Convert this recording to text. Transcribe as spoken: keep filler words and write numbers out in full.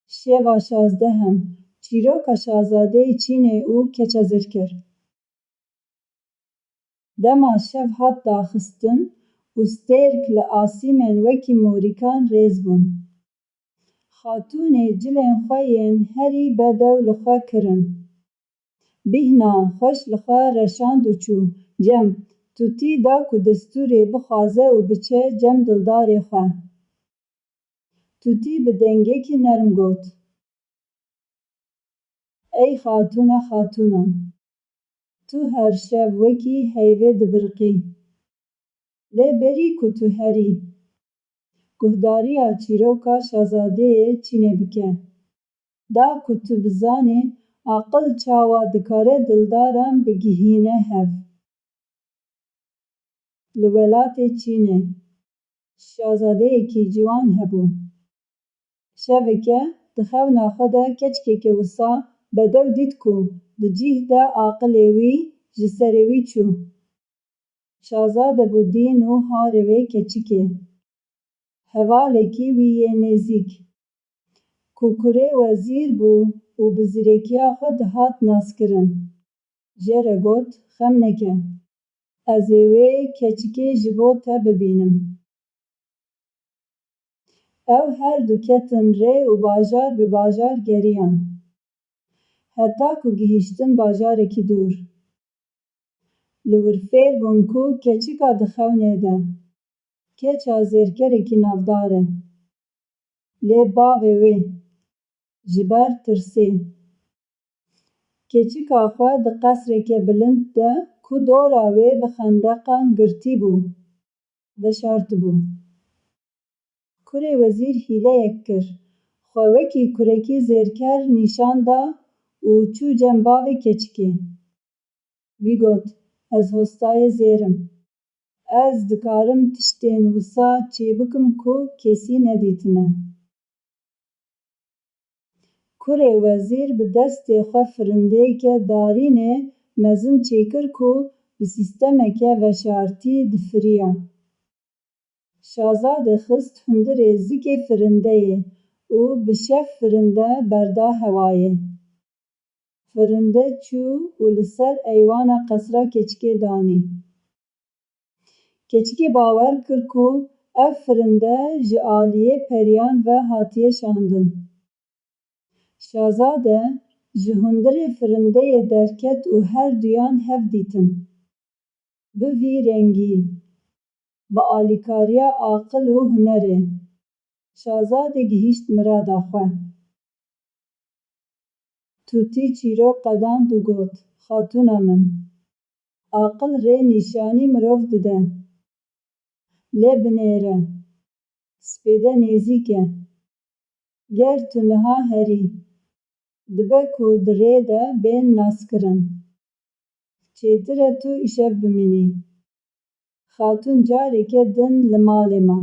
Şeva şazdeh em. Çîroka şazadeyê Çînê û keça zêrker. Dema şev hat daxistin û stêrk li asîmên wekî morîkan rêz bûn. Xatûnê cilên xwe yên herî bedew li xwe kirin. Bîhna xweş li xwe reşand û çû cem. Tutî da ku destûrê bixwaze û biçe cem dildarê xwe. Tutî bi dengekî nerm got: "Ey xatûna xatûnan, tu her şev wekî heyvê dibiriqî. Lê berî ku tu herî, guhdariya çîroka şazadeyê Çînê bike, da ku tu bizanî aqil çawa dikare dildaran bigihîne hev." Li welatê Çînê şazadeyekî ciwan hebû. Şeveke di xewna xwe de keçikeke wisa bedew dît ku di cih de aqilê wî ji serê wî çû. Şazade bû dîn û harê wê keçikê. Hevalekî wî yê nêzîk, ku kurê wezîr bû û bi zîrekiya xwe dihat naskirin, jê re got: "Xem neke, ez ê wê keçikê ji bo te bibînim." Ew her du ketin rê û bajar bi bajar geriyan, heta ku gihîştin bajarekî dûr. Li wir fêr bûn ku keçika di xewnê de keça zêrkerekî navdar e. Lê bavê wê ji ber tirsê keçika xwe di qesreke bilind de ku dora wê bi xendeqan girtî bû, veşartibû. Kurê wezîr hîleyek kir. Xwe wekî kurekî zêrker nîşan da û çû cem bavê keçikê. Wî got: "Ez hostayê zêr im. Ez dikarim tiştên wisa çêbikim ku kesî nedîtine." Kurê wezîr bi destê xwe firindeyeke darînê mezin çêkir ku bi sîstemeke veşartî difiriya. Şazade xist hundirê zikê firindeyê û bi şev firinde berda hewayê. Firinde çû û li ser eywana qesra keçikê danî. Keçikê bawer kir ku ev firinde ji aliyê periyan ve hatiye şandin. Şazade ji hundirê firindeyê derket û her duyan hev dîtin. Bi vî rengî, bi alîkariya aqil û hunerê, şazade gihîşt mirada xwe. Tutî çîrok qedand û got: "Xatûna min, aqil rê nîşanî mirov dide. Lê binêre, spêde nêzîk e. Ger tu niha herî, dibe ku di rê de bên naskirin. Çêtir e tu îşev bimînî." Xatûn careke din li malê ma.